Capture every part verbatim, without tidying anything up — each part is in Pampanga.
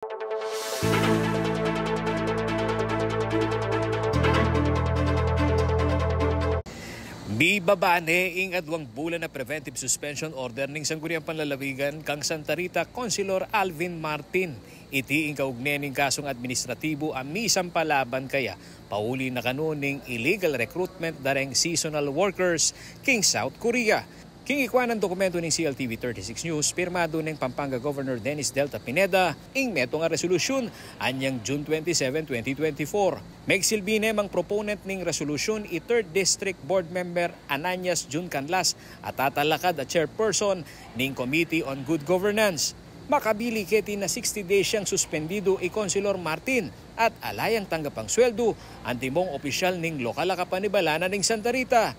Mibaba ne ing aduang bulan a preventive suspension order ning Sangguniang Panlalawigan kang Santa Rita Councilor Alvin Martin. Iti ing kaugne ning kasung administratibu a misampa laban kaya pauli na kanu ning illegal recruitment dareng seasonal workers king South Korea. King ikua nang dokumentu ning C L T V thirty-six News, pirmadu neng Pampanga Governor Dennis Delta Pineda ing metung a resolusyun anyang June twenty-seven, twenty twenty-four. Megsilbi ne mang proponent ning resolusyun i Third District Board Member Ananias Jun Canlas a tatalakad a chairperson ning Committee on Good Governance. Makabili keti na sixty days yang suspendidu i Konsilor Martin at ala yang tanggapang sweldu antimong opisyal ning lokal a kapanibalanan ning Santa Rita.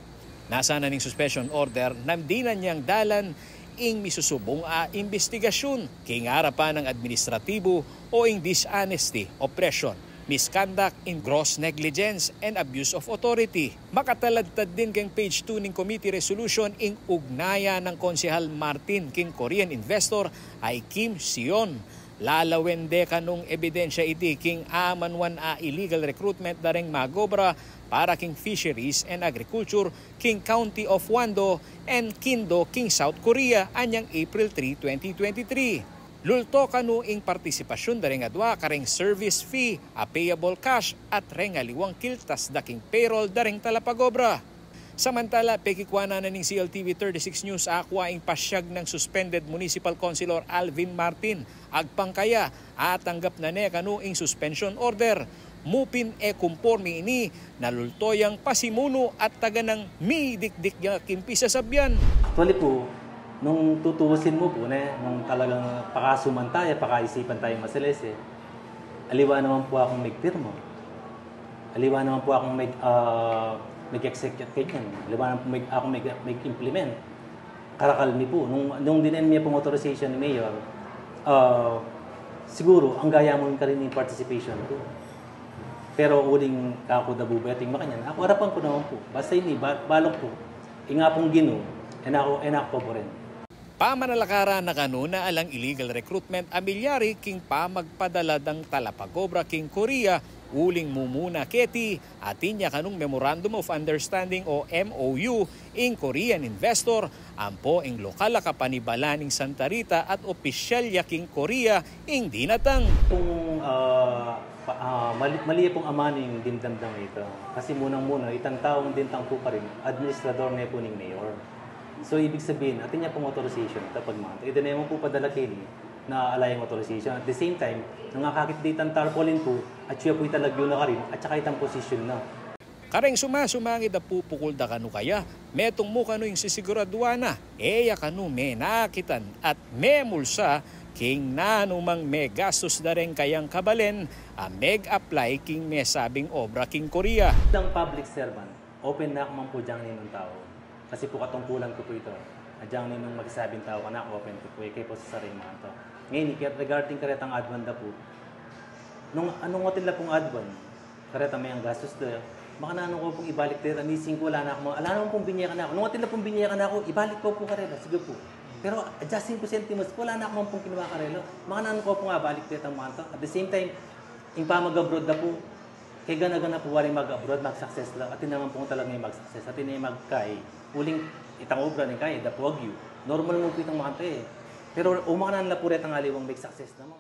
Nasa na ning suspension order na dinan yang dalan ing misusubung a imbestigasyun king arapan nang administratibu o ing dishonesty, oppression, misconduct in gross negligence and abuse of authority. Makataladtad din keng page two ning committee resolution ing ugnayan nang Konsehal Martin king Korean investor a i Kim Sion. Lalawen de kanung ebidensya iti king amanuan a illegal recruitment dareng mag-obra para king fisheries and agriculture king County of Wando and Kindo king South Korea anyang April three, twenty twenty-three. Lulto kanu ing partisipasyun dareng adua kareng service fee a payable cash at reng aliwang kiltas da king payroll dareng talapag-obra. Samantala, pekikuanan na ning C L T V thirty-six News akua ing pasyag nang suspended Municipal Councilor Alvin Martin. Agpang kaya, atanggap na ne kanu ing suspension order. Mu pin e kumporme ini na lulto yang pasimunu at taganang midikdik ya king pisasabian. Actually po, nung tutuusin mo po, ne, nung talagang pakasuman tayo, pakaisipan tayo masalese, aliwa naman po akong magpirma. Aliwa naman po akong mag, ah, mag-execute kanyan. Aliwa naman po mag, akong mag, mag-implement. Karakal mi po. Nung, nung dinen mi pong authorization ni Mayor, ah, siguro, ang gaya mo yung karin yung participation ko. Pero uling kako da bubeting makanyan. Ako, arapan ko naman po. Basta ini, ba, balok po. Inga pong Ginu, enako, enako paboren. Pamanalakaran na kanu na alang illegal recruitment a milyari king pamagpadala dang talapag-obra king Korea, uling mumuna keti, atin ya kanung Memorandum of Understanding o M O U, ing Korean investor, ampo ing lokal a kapanibalan ning Santa Rita at opisyal ya king Korea, ing dinatang. Kung, ah, pa, ah, mali, mali pong amaning dimdamdam ito. Kasi munang-muna, itang taong dintang po pa rin, administrador ne po ning mayor. So, ibig sabihin, atin ya pong authorization kapag mga, ito na yung po padala kini na ala yang authorization. At the same time, nung akakit di itang tarpaulin po, at siya po italagyo na karin, at saka itang posisyon na. Kareng suma-sumangid a pupukul da kanu kaya, metung mu kanu ing sisiguraduan na, e ya kanu menakitan at memulsa king nanumang megastus da reng kayang kabalen a meg-apply king mesabing obra king Korea. Bilang public servant, open na ako man po diyang ninong tao. Kasi po katungkulan ko po ito. At diyang ninong magsabing tao ka na, open ko po, ikay po sa sarili mga to. Ngayon, ika-, regarding karetang adwan da po, nung anong otin la pong adwan, kareta may ang gastos da, makananu ko pong ibalik da, mising ko, ala na akong, ala naman pong binye kanaku. Nung otin la pong binye kanaku, ibalik ko po karela, sige po. Pero adjusting ko sentimos po, ala na akong pong kinuha karela. Makananu ko pong abalik da, mga to. At the same time, ing pamag-abroad da po, kaya gana-gana po wari mag-abroad, mag-success la. Atin naman pong talaga yung mag-success. Atin na yung magkay. Uling itang obra ning kay, da po agyu. Normal mo po itang makanta eh. Pero umanan la po retang aliwang mag-success naman.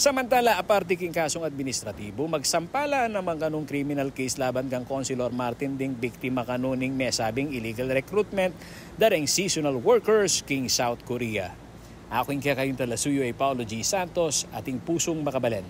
Samantala, aparte king kasung administratibu, magsampala naman kanung criminal case laban kang Councilor Martin ding biktima kanu ning mesabing illegal recruitment da reng seasonal workers king South Korea. Aku ing kekayung talasuyu ay Paolo G Santos, atin pusung makabalen.